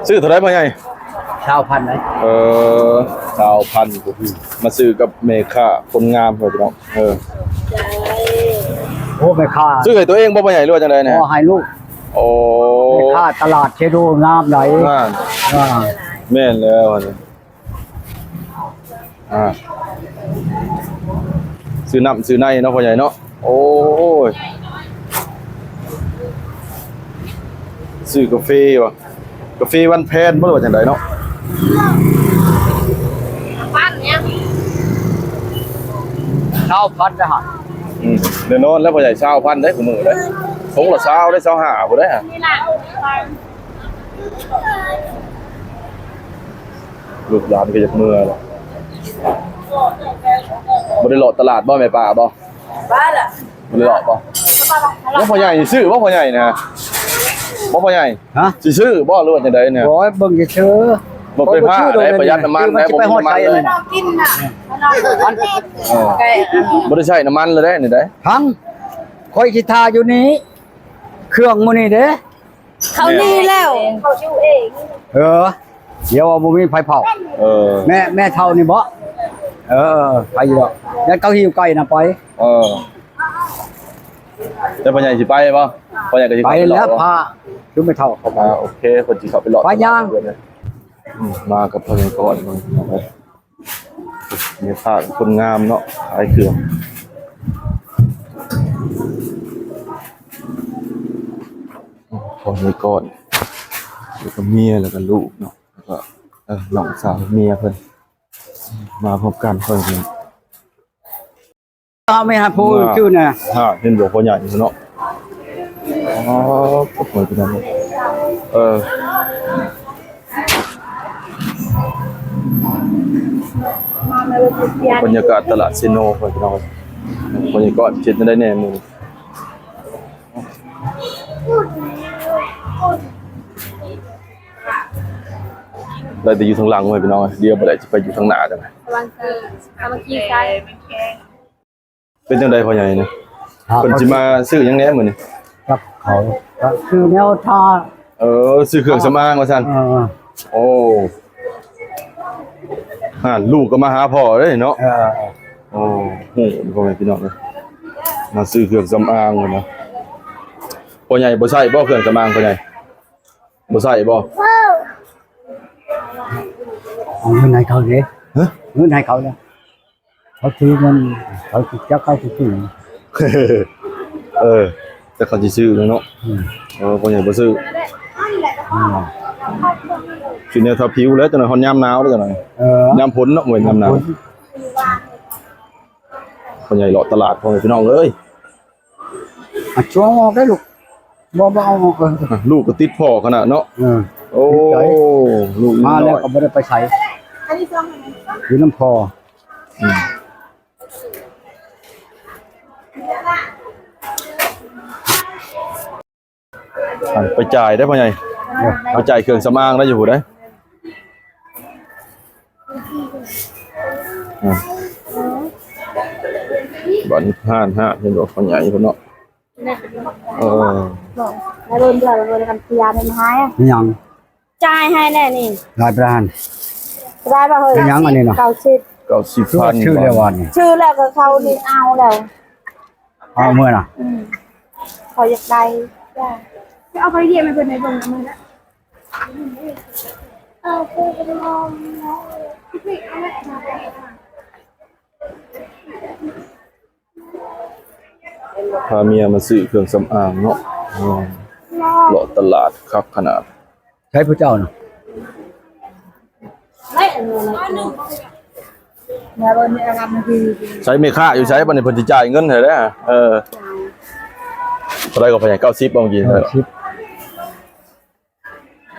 ຊື້ເທົ່າໃດພໍ່ໃຫຍ່? ຊາວພັນເດ້. ເອີ ຊາວພັນ ມາຊື້ກັບແມ່ຄ້າຄົນງາມເພິ່ນເນາະ. ເອີ ໂອ້ ແມ່ຄ້າ ຊື້ໃຫ້ຕົວເອງບໍ່ພໍ່ໃຫຍ່ ຫຼືວ່າຈັ່ງໃດແດ່? ບໍ່ ໃຫ້ລູກ. ໂອ້ ແມ່ຄ້າຕະຫຼາດເຊໂດງາມໃດ໋. ອ່າ ອ່າ ແມ່ນແລ້ວ. ອ່າ ຊື້ນ້ຳຊື້ໃນເນາະພໍ່ໃຫຍ່ເນາະ. ໂອ້ຍ ຊື້ກາເຟຫວາ? ກາເຟວັນແພນບໍ່ ຫຼືວ່າຈັ່ງໃດເນາະ? ຊາວພັນເດ້ຫັ້ນ. ອືມ ແນ່ນອນແລ້ວພໍ່ໃຫຍ່ ຊາວພັນເດ້ ຄູ່ມື້ເດ້. ຖົງລະຊາວເດ້ ຊາວຫ້າພຸ້ນເດ້. ລູກຫຼານກໍຢາກເມືອແລ້ວ. ບໍ່ໄດ້ເລາະຕະຫຼາດບໍ່ແມ່ປ້າບໍ່? ບໍ່ລະ ບໍ່ໄດ້ເລາະບໍ່? ບໍ່ພໍ່ໃຫຍ່ຊິຊື້ບໍ່ພໍ່ໃຫຍ່ນະ? ບໍ່ພໍ່ໃຫຍ່ ຮະ ຊິຊື້ບໍ່ ຫຼືວ່າຈັ່ງໃດນະ? ໂອ້ຍ ເບິ່ງຊື່ໆ ບໍ່ໄປພາໄດ້ ປະຢັດນ້ຳມັນໄດ້ ບໍ່ມີນ້ຳມັນເລີຍ. ເອີ ບໍ່ໄດ້ໃຊ້ນ້ຳມັນເລີຍໄດ້ນີ້ໄດ້. ພັງ ຂ້ອຍຊິຖ້າຢູ່ນີ້ ເຄື່ອງມື້ນີ້ເດ້. ເຂົາໜີແລ້ວ ເຂົາຢູ່ເອງ. ເອີ ດຽວວ່າບໍ່ມີໃຜເຝົ້າ. ເອີ ແມ່ ແມ່ເຖົ້ານີ້ບໍ? ເອີ ໄປຢູ່ດອກ ຢ້ານເຂົາຫິ້ວໄກ່ນະໄປ. ເອີ ແລ້ວພໍ່ໃຫຍ່ຊິໄປບໍ່? ພໍ່ໃຫຍ່ກໍຊິເຂົ້າໄປເລາະ. ພາຄືແມ່ເຖົ້າເຂົ້າໄປ. ອ່າ ໂອເຄ ເພິ່ນຊິເຂົ້າໄປເລາະ. ໄປຍ່າງ. ອືມ ມາກັບພໍ່ໃຫຍ່ກ່ອນ. ແມ່ຄ້າຄົນງາມເນາະ ຂາຍເຄື່ອງ. ພໍ່ໃຫຍ່ກ່ອນ ແລ້ວກໍເມຍ ແລ້ວກໍລູກເນາະ ແລ້ວກໍ ເອີ ນ້ອງສາວເມຍເພິ່ນ ມາພ້ອມກັນ. ພໍ່ໃຫຍ່ ເຮົາໄປຫາຜູ້ອື່ນຈື່ນະ. ເຫັນບໍ່ ພໍ່ໃຫຍ່ເນາະ. ອໍ ໂອ້ຍ ພີ່ນ້ອງ ເອີ ບັນຍາກາດຕະຫຼາດເຊໂນ ພໍ່ແມ່ພີ່ນ້ອງ. ບັນຍາກາດເປັນຈັ່ງໃດແດ່ມື້ນີ້? ໄດ້ແຕ່ຢູ່ທາງຫຼັງ ພໍ່ແມ່ພີ່ນ້ອງ. ດຽວບໍ່ໄດ້ຊິໄປຢູ່ທາງໜ້າຈັ່ງໃດ. ກຳລັງຊິ ກຳລັງຊິໃສ່. ເປັນຈັ່ງໃດພໍ່ໃຫຍ່ນີ້? ເພິ່ນຊິມາຊື້ຫຍັງແດ່ມື້ນີ້? ຈັກເຂົາ ຊື້ແນວທາ. ເອີ ຊື້ເຄື່ອງສຳອາງວ່າຊັ້ນ. ເອີ ໂອ້ ຫັ້ນ ລູກກໍມາຫາພໍ່ເດ້ເນາະ. ເອີ ໂອ້ ຮູ້ພໍ່ແມ່ພີ່ນ້ອງເອີຍ ມາຊື້ເຄື່ອງສຳອາງພຸ້ນນະ. ພໍ່ໃຫຍ່ບໍ່ໃຊ້ບໍ່ເຄື່ອງສຳອາງ ພໍ່ໃຫຍ່? ບໍ່ໃຊ້ບໍ່? ເອົາເງິນໃຫ້ເຂົາເດ້. ຮະ? ເງິນໃຫ້ເຂົາເດ້. ເຂົາຖືເງິນ ເຂົາຊິຈັກເຂົາຊິຊື້. ເອີ ແຕ່ເຂົາຊິຊື້ແລ້ວເນາະ. ອືມ ເອີ ພໍ່ໃຫຍ່ບໍ່ຊື້. ອືມ ຊິແນວທາຜິວແລ້ວ ຈັກໜ່ອຍຮອດຍາມໜາວແລ້ວ ຈັກໜ່ອຍ. ເອີ ຍາມຝົນເນາະ ບໍ່ແມ່ນຍາມໜາວ. ຍາມຝົນ ພໍ່ໃຫຍ່ເລາະຕະຫຼາດ ພໍ່ແມ່ພີ່ນ້ອງເອີຍ. ອ່ະ ຈົ່ງອອກໄດ້ລູກ. ບໍ່ ບໍ່ເອົາອອກ. ເອີ ລູກກໍຕິດພໍ່ຂະໜາດເນາະ. ເອີ ໂອ້ ລູກມາແລ້ວກໍບໍ່ໄດ້ໄປໃສ ຢູ່ນຳພໍ່. ອືມ ອັນໄປຈ່າຍໄດ້ພໍ່ໃຫຍ່? ເອີ ໄປຈ່າຍເຄື່ອງສຳອາງໄດ້ຢູ່ພຸ້ນເດ້. ອືມ ບັດນີ້ຮ້ານ ຮ້ານເຫັນບໍ່ ພໍ່ໃຫຍ່ເພິ່ນເນາະ. ເອີ ແລ້ວເບິ່ງເດືອນ ເບິ່ງກັນເສຍເປັນຫາຍ. ຫຍັງ? ຈ່າຍໃຫ້ແດ່ນີ້ ຫຼາຍປານໃດຫັ້ນ? ໄດ້ບໍ່ເຮີ້ຍ? ເປັນຫຍັງອັນນີ້ນະ? ເກົ້າສິບ ເກົ້າສິບພັນ. ຊື້ແລ້ວຫວານີ້? ຊື້ແລ້ວກໍເຂົານີ້ເອົາແລ້ວ. ເອົາເມືອນະ? ອືມ ເຂົາຢາກໄດ້. ຈະເອົາໄປຢ້ຽມໃຫ້ເພິ່ນໄດ້ເບິ່ງນຳມື້ລະ. ເອົາໄປລອງ. ພາເມຍມາຊື້ເຄື່ອງສຳອາງເນາະ. ເລາະຕະຫຼາດຄັກຂະໜາດ. ໃສຜູ້ເຈົ້ານະ? ໃສແມ່ຄ້າຢູ່ໃສ? ບັດນີ້ເພິ່ນຊິຈ່າຍເງິນໃຫ້ແລ້ວ. ເອີ ເທົ່າໃດກໍພະຍາຍ? ເກົ້າສິບ ເມື່ອກີ້. ເກົ້າສິບ.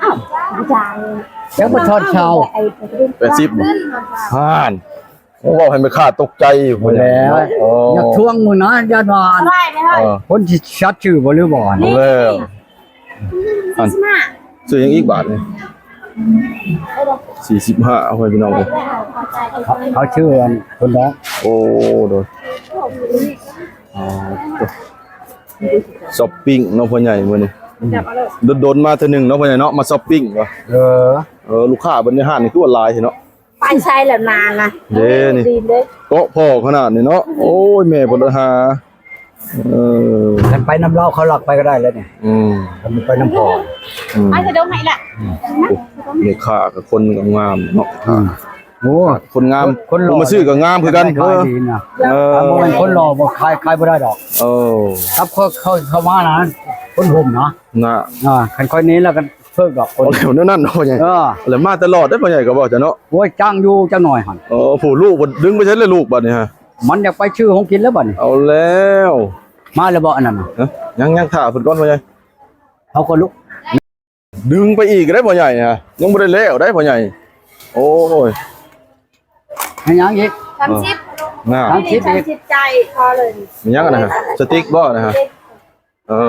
ອ້າວ ອາຈານ ຍັງບໍ່ທອດເຊົາ. ແປດສິບ. ຫັ້ນ ໂອ້ ເວົ້າໃຫ້ແມ່ຄ້າຕົກໃຈພຸ້ນແຫຼະ. ໂອ້ ຢາກທວງມື້ນະ ຢ້ານວ່າ ເອີ ຄົນຊິຊັດຊື່ບໍ່ ຫຼືບໍ່? ແລ້ວ ສີ່ສິບຫ້າ. ຊື້ຫຍັງອີກບາດນີ້? ສີ່ສິບຫ້າ ພໍ່ແມ່ພີ່ນ້ອງເອີຍ. ເຂົາ ເຂົາຊື່ອັນຄົນດອກ. ໂອ້ ໂດຍ ອໍ ຊັອບປິງເນາະ ພໍ່ໃຫຍ່ມື້ນີ້. ຈັບເອົາໂລດ ດົນໆມາເທື່ອໜຶ່ງເນາະ ພໍ່ໃຫຍ່ເນາະ ມາຊັອບປິງວະ. ເອີ ເອີ ລູກຄ້າເພິ່ນຢູ່ຮ້ານນີ້ຄືວ່າຫຼາຍແທ້ເນາະ. ໄປໃສລະນານນະ ເດ້ນີ້ ດີເດ້ ເກາະພໍຂະໜາດນີ້ເນາະ. ໂອ້ຍ ແມ່ເພິ່ນລະຫາ ເອີ ຄັນໄປນຳລາວເຂົາລັກໄປກໍໄດ້ແລ້ວນີ້. ອືມ ຄັນໄປນຳພໍ່ ອືມ ໄປສະດົງໃຫ້ລະ. ອືມ ໂອ້ ແມ່ຄ້າກໍຄົນງາມໆເນາະ. ອືມ ໂອ້ ຄົນງາມ ຄົນ ຄົນຫຼໍ່ ຜູ້ມາຊື້ກໍງາມຄືກັນ. ເອີ ເອີ ຖ້າບໍ່ແມ່ນຄົນຫຼໍ່ບໍ່ຂາຍ ຂາຍບໍ່ໄດ້ດອກ. ເອີ ກັບເຂົາ ເຂົາ ເຂົາມານະ ຄົນຫົ່ມນະ ນະ. ອ່າ ຄັນຂ້ອຍໜີແລ້ວກໍເພິກດອກຄົນ ເອົາແລ້ວແນວນັ້ນເນາະ ພໍ່ໃຫຍ່. ເອີ ແລ້ວມາຕະຫຼອດເດ້ ພໍ່ໃຫຍ່ກໍເວົ້າຊະເນາະ. ໂອ້ຍ ຈ້າງຢູ່ຈັກໜ້ອຍຫັ້ນ. ເອີ ຜູ້ລູກເພິ່ນດຶງໄປໃສລະລູກບັດນີ້ຮະ? ມັນຢາກໄປຊື້ຂອງກິນແລ້ວບັດນີ້. ເອົາແລ້ວ ມາແລ້ວບໍ່ອັນນັ້ນນະ? ຍັງ ຍັງຖ້າເພິ່ນກ່ອນ ພໍ່ໃຫຍ່. ເອົາກ່ອນລູກ. ດຶງໄປອີກໄດ້ພໍ່ໃຫຍ່ນະ ຍັງບໍ່ໄດ້ແລ້ວໄດ້ພໍ່ໃຫຍ່. ໂອ້ຍ ໃຫ້ຫຍັງອີກ? ສາມສິບ ນະ ສາມສິບອີກ ສາມສິບ ຈ່າຍພໍເລີຍ. ມີຫຍັງອັນນັ້ນ? ສະຕິກບໍ່ນະ? ເອີ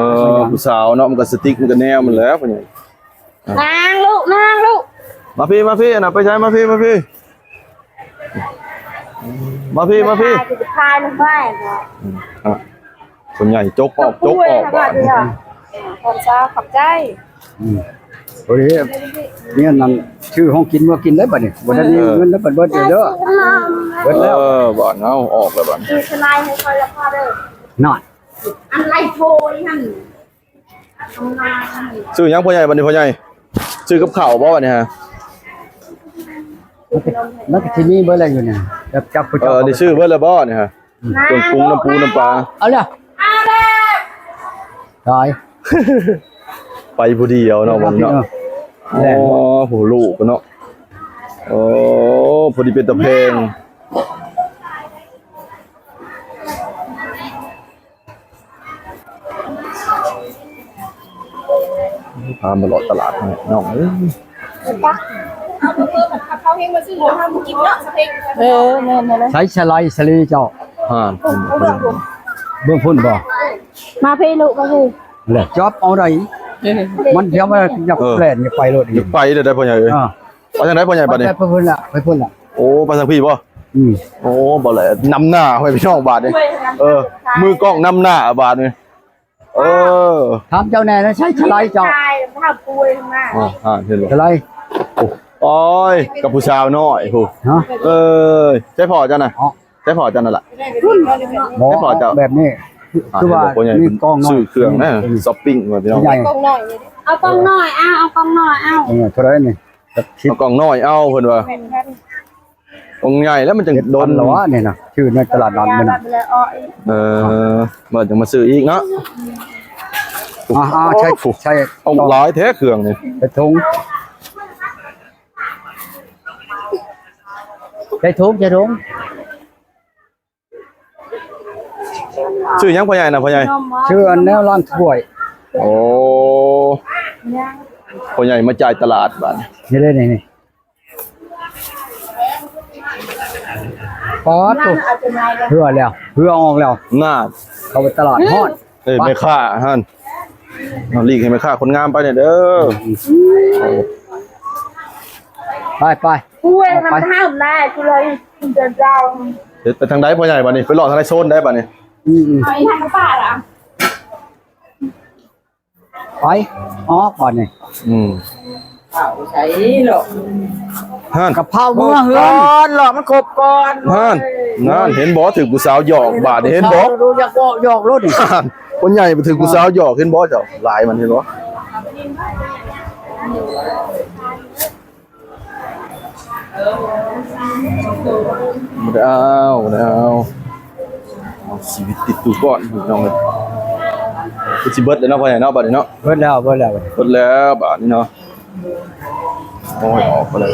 ຜູ້ສາວເນາະ ມັນກໍສະຕິກ ມັນກໍແນວມັນແຫຼະພໍ່ໃຫຍ່. ນາງລູກ ນາງລູກ ມາພີ້ ມາພີ້ ອັນນ່າ ໄປໃສ? ມາພີ້ ມາພີ້ ມາພີ້ ພາຊິພາລົງໄປ. ອືມ ອ່ະ ຄົນໃຫຍ່ຈົກອອກ ຈົກອອກບາດນີ້. ຂອບໃຈ ຂອບໃຈ. ອືມ ພໍດີ ເມຍນັ້ນຊື້ຂອງກິນມາກິນໄດ້ບັດນີ້. ບໍ່ໄດ້ມີເງິນນຳເພິ່ນເບິດເດີ. ເບິດແລ້ວ. ເອີ ບາດເຮົາອອກແລ້ວບາດນີ້. ຊື້ສະໄລໃຫ້ຂ້ອຍລະພໍເດີ. ນັ້ນ ອັນໄລໂທອີ່ຫັ້ນ. ຊື້ຫຍັງພໍ່ໃຫຍ່ບັດນີ້? ພໍ່ໃຫຍ່ ຊື້ກັບເຂົ້າບໍ່ບັດນີ້ຮະ? ມັນກໍ ມັນກໍຊິມີເບິດແລ້ວຢູ່ນີ້. ຈັບ ຈັບຜູ້ ເອີ ເຈົ້າ ໄດ້ຊື້ເບິດແລ້ວບໍ່ນີ້ຮະ? ອືມ ເຄື່ອງປຸງ ນ້ຳປູນ້ຳປາ ເອົາແລ້ວ ເອົາແລ້ວ ຕາຍ ໄປຜູ້ດຽວເນາະ ບັດນີ້ເນາະ. ເອີ ໂອ້ ຜູ້ລູກເນາະ. ໂອ້ ພໍດີເປັນຕາແພງ. ພາມາເລາະຕະຫຼາດເນາະ ນ້ອງເອີຍ. ເອີ ແມ່ນໆ ໃຊ້ສະໄລສະລີເຈົ້າ. ອ່າ ເບິ່ງພຸ້ນບໍ່? ມາພີ້ລູກ ມາພີ້. ແຫຼະ ຈັບເອົາໄດ້. ເອີ ມັນ ເອີ ຢາກ ຢາກແລ່ນ ຢາກໄປໂລດ. ຢາກໄປເລີຍໄດ໋ພໍ່ໃຫຍ່ເອີຍ. ອ່າ ໄປທາງໃດພໍ່ໃຫຍ່ບັດນີ້? ໄປພຸ້ນລະ ໄປພຸ້ນລະ. ໂອ້ ໄປທາງພີ້ບໍ່? ອືມ ໂອ້ ບໍ່ແຫຼະ ນຳໜ້າໄປພີ່ນ້ອງບາດນີ້. ເອີ ມືກ້ອງນຳໜ້າບາດນີ້. ເອີ ຖາມເຈົ້າແດ່ນະ ໃຊ້ສະໄລເຈົ້າ. ອໍ ເຫັນບໍ່? ສະໄລ. ໂອ້ຍ ກັບຜູ້ສາວນ້ອຍພຸ້ນ. ຮະ? ເອີຍ ໃຊ້ພໍ່ເຈົ້ານະ? ອໍ ໃຊ້ພໍ່ເຈົ້ານັ້ນລະ. ໃຊ້ພໍ່ເຈົ້າ ແບບນີ້ ຄືວ່າມີກ້ອງນ້ອຍ ຊື້ເຄື່ອງນະ ຊັອບປິງວ່າພີ່ນ້ອງ. ກ້ອງນ້ອຍ ເອົາກ້ອງນ້ອຍ ເອົາ ເອີ ເທົ່າໃດນີ້? ເອົາກ້ອງນ້ອຍເອົາ ເພິ່ນວ່າ. ແມ່ນ ແມ່ນ ອົງໃຫຍ່ແລ້ວມັນຈັ່ງດົນແລ້ວວະນີ້ນະ ຊື່ໃນຕະຫຼາດນັດມື້ນັ້ນ. ເອີ ເມື່ອຈັ່ງມາຊື້ອີກເນາະ. ອ່າ ໃສ່ ໃສ່ ເອົາຫຼາຍແທ້ເຄື່ອງນີ້ ໃສ່ຖົງ ໃສ່ຖົງ ໃສ່ຖົງ. ຊື່ຫຍັງພໍ່ໃຫຍ່ນະ ພໍ່ໃຫຍ່? ຊື່ອັນແນວລ້າງຖ້ວຍ. ໂອ້ ພໍ່ໃຫຍ່ມາຈ່າຍຕະຫຼາດບາດນີ້. ນີ້ເດ້ ນີ້ ນີ້. ປາດໂທ້ ເຫື່ອແລ້ວ ເຫື່ອອອກແລ້ວ. ນາ ເຂົ້າໄປຕະຫຼາດຮ້ອນ. ເອີ ແມ່ຄ້າຫັ້ນ ເອົາຫຼີກໃຫ້ແມ່ຄ້າຄົນງາມໄປແດ່ເດີ. ອືມ ໄປ ໄປ ໂອ້ຍ ມັນຫ້າມໄດ້ ຄືເລີຍ ເດີນເຈົ້າ. ເຮັດໄປທາງໃດພໍ່ໃຫຍ່ບາດນີ້? ໄປເລາະທາງໃດໂຊນໃດບາດນີ້? ອືມ ອືມ ໄປທາງກະປາລະ. ໄປ ອອກບາດນີ້. ອືມ ເອົາໃສເນາະ ຫັ້ນ ກະເພົາເມືອເຮືອນກ່ອນ ເລາະມັນຄົບກ່ອນ. ຫັ້ນ ນັ້ນ ເຫັນບໍ່? ຖືກຜູ້ສາວຫຍອກບາດນີ້ ເຫັນບໍ່? ຢາກເວົ້າຫຍອກໂລດນີ້. ຫັ້ນ ຄົນໃຫຍ່ໄປຖືກຜູ້ສາວຫຍອກ ເຫັນບໍ່ເຈົ້າ? ຫຼາຍມັນ ເຫັນບໍ່? ບໍ່ໄດ້ເອົາ ບໍ່ໄດ້ເອົາ ເອົາຊີວິດຕິດຕູ້ກ່ອນພີ່ນ້ອງເອີຍ. ຄືຊິເບິດແລ້ວເນາະ ພໍ່ໃຫຍ່ເນາະ ບາດນີ້ເນາະ. ເບິດແລ້ວ ເບິດແລ້ວ ເບິດແລ້ວບາດນີ້ເນາະ. ໂອ້ຍ ອອກໄປເລີຍ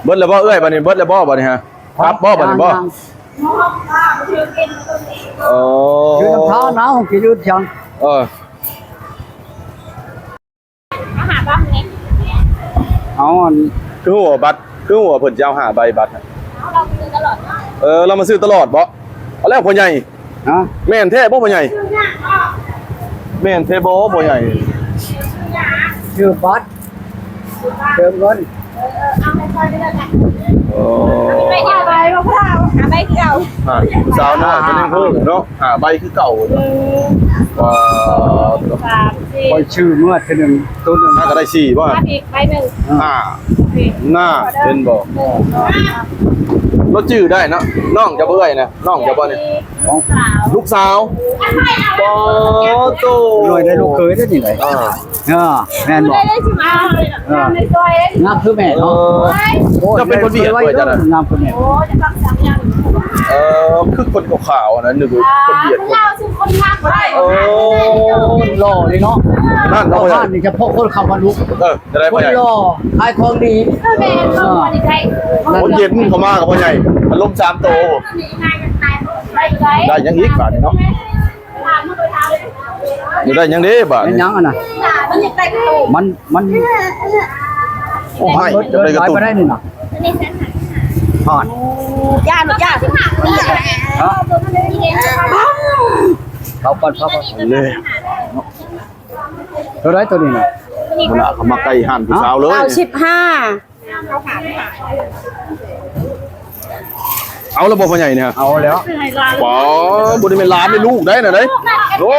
ເບິດແລ້ວບໍ່ເອື້ອຍ? ບາດນີ້ເບິດແລ້ວບໍ່? ບາດນີ້ຮະ ປັບບໍ່ບາດນີ້ບໍ່? ຍັງ ເອີ ຢູ່ນຳທານເຮົາກິນຢູ່ຈັ່ງ ເອີ ເອົາຫາບ້ານນີ້ ເອົາອັນ ຄືຮູ້ວ່າບັດ ຄືຮູ້ວ່າເພິ່ນຊິເອົາຫ້າໃບບັດ. ເອົາ ລາວມາຊື້ຕະຫຼອດເນາະ. ເອີ ລາວມາຊື້ຕະຫຼອດບໍ່? ເອົາແລ້ວພໍ່ໃຫຍ່ ຮະ ແມ່ນແທ້ບໍ່ພໍ່ໃຫຍ່? ແມ່ນແທ້ບໍ່ພໍ່ໃຫຍ່? ຊື້ບັດ ເຕີມເງິນ ເອີ ເອົາໃຫ້ຂ້ອຍໄດ້ແລ້ວນະ. ໂອ້ ໄປເອົາໃບມະພ້າວ ຫາໃບເກົ່າ. ອ່າ ສາວນ້ອຍກໍຍັງໂຮງເນາະ ຫ້າໃບຄືເກົ່າ. ໜຶ່ງ ສອງ ສາມ ສີ່ ຂ້ອຍຊື້ເມື່ອເທື່ອໜຶ່ງ ໂຕໜຶ່ງ ມັນກໍໄດ້ສີ່ບໍ່? ມາອີກໃບໜຶ່ງ. ອ່າ ໂອເຄ ໜ້າ ເຫັນບໍ່? ໜຶ່ງ ສອງ ສາມ ລາວຈື່ໄດ້ເນາະ. ນ້ອງເຈົ້າບໍ່ ເອື້ອຍນະ? ນ້ອງເຈົ້າບໍ່ນີ້? ລູກສາວ ລູກສາວ. ປາໂຕ ນ້ອຍໄດ້ລູກເຂີຍໄດ້ນີ້ໄດ໋. ອ່າ ເອີ ແມ່ນບໍ່? ເອີ ງາມຄືແມ່ເນາະ. ເອີ ໂອ້ຍ ເຈົ້າເປັນຄົນວຽດບໍ່? ເຈົ້ານະ ງາມຄືແມ່. ເອີ ຄືຄົນຂາວໆ ອັນນັ້ນ ນຶກວ່າຄົນວຽດ. ເອີ ຫຼໍ່ເລີຍເນາະ. ນັ້ນເນາະ ບ້ານນີ້ສະເພາະຄົນເຂົ້າມາລຸກ. ເອີ ຈັ່ງໃດພໍ່ໃຫຍ່? ຄົນຫຼໍ່ ຂາຍຂອງດີ. ເອີ ແມ່ນ ເອີ ຄົນດີໃຈ. ໂອ້ ເຢັນເຂົ້າມາກັບພໍ່ໃຫຍ່ ພັດລົມສາມໂຕ. ໄດ້ຫຍັງອີກບາດນີ້ເນາະ? ຢາກໄດ້ຫຍັງເດ້ບາດນີ້? ແມ່ນຫຍັງອັນນັ້ນ? ມັນຢາກໄດ້ກະຕຸ່ມ. ມັນ ມັນ ໂອ້ ໃຫ້ຢາກໄດ້ກະຕຸ່ມ. ໄດ້ນີ້ນະ ຮອດ ຢ່າ ຢ່າ ເອົາກ່ອນ ເອົາກ່ອນ. ເທົ່າໃດໂຕນີ້ນະ? ບໍ່ລະ ເຂົາມາໃກ້ຮ້ານຜູ້ສາວເລີຍ. ເກົ້າສິບຫ້າ. ເອົາແລ້ວບໍ່ພໍ່ໃຫຍ່ນີ້? ເອົາແລ້ວ. ປາ ບໍ່ໄດ້ແມ່ນຫຼານ ແມ່ນລູກໄດ໋ນະໄດ໋. ໂອ້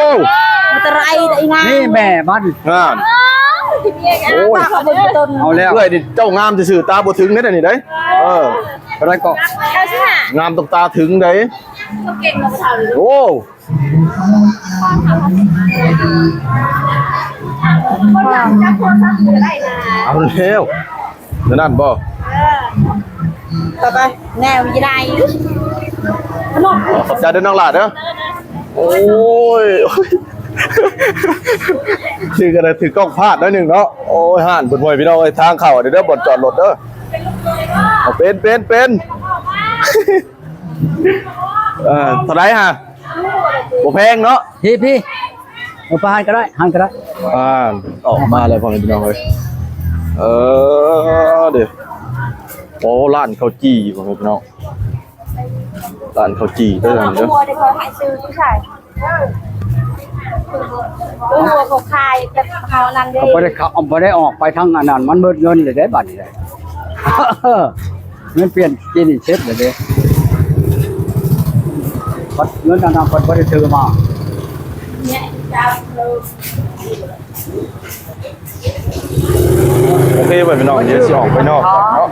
ມັນຕະໄລໄດ້ງາມ. ນີ້ແມ່ມັນ ງາມ. ໂອ້ຍ ເອົາແລ້ວ. ເອື້ອຍນີ້ເຈົ້າງາມຊື່ໆ ຕາບໍ່ເຖິງເດ້ນີ້ໄດ໋. ເອີ ເທົ່າໃດເກາະ? ງາມຕ້ອງຕາເຖິງໄດ໋. ໂອ້ ເອົາແລ້ວ ແນວນັ້ນບໍ່? ເອີ ໄປໆ ແນວຢູ່ໃດ. ຂອບໃຈເດີນ້ອງຫຼ້າເດີ. ໂອ້ຍ ຖືກກັນ ຖືກກ້ອງພາດໜ້ອຍໜຶ່ງເນາະ. ໂອ້ຍ ຮ້ານເພິ່ນ ໂອ້ຍ ພີ່ນ້ອງເອີຍ ທາງເຂົ້າເດີ ບ່ອນຈອດລົດເດີ. ເປັນ ເປັນ ເປັນ. ເອີ ເທົ່າໃດຫະ? ບໍ່ແພງເນາະ. ພີ່ ພີ່ ເອີ ໄປຫັ້ນກໍໄດ້ ຫັ້ນກໍໄດ້. ອ່າ ອອກມາແລ້ວ ພໍ່ແມ່ພີ່ນ້ອງເອີຍ. ເອີ ເດ້ ໂອ້ ຮ້ານເຂົ້າຈີ່ ພໍ່ແມ່ພີ່ນ້ອງ ຮ້ານເຂົ້າຈີ່ເດີ. ເອີ ເດີ ເຂົາໃຫ້ຊື້ຜູ້ຊາຍ ເອີ ເຂົາຂາຍແບບເຮົານັ້ນເດ້. ເຂົາບໍ່ໄດ້ ເຂົາບໍ່ໄດ້ອອກໄປທາງອັນນັ້ນ ມັນເບິດເງິນເລີຍເດ້ ບາດນີ້ເດ້. ເງິນປ່ຽນກີ້ນີ້ເຊັດແລ້ວເດ້. ບັດເງິນອັນນັ້ນເພິ່ນບໍ່ໄດ້ຖືມາ. ໂອເຄ ພໍ່ແມ່ພີ່ນ້ອງ ດຽວຊິອອກໄປນອກກ່ອນເນາະ.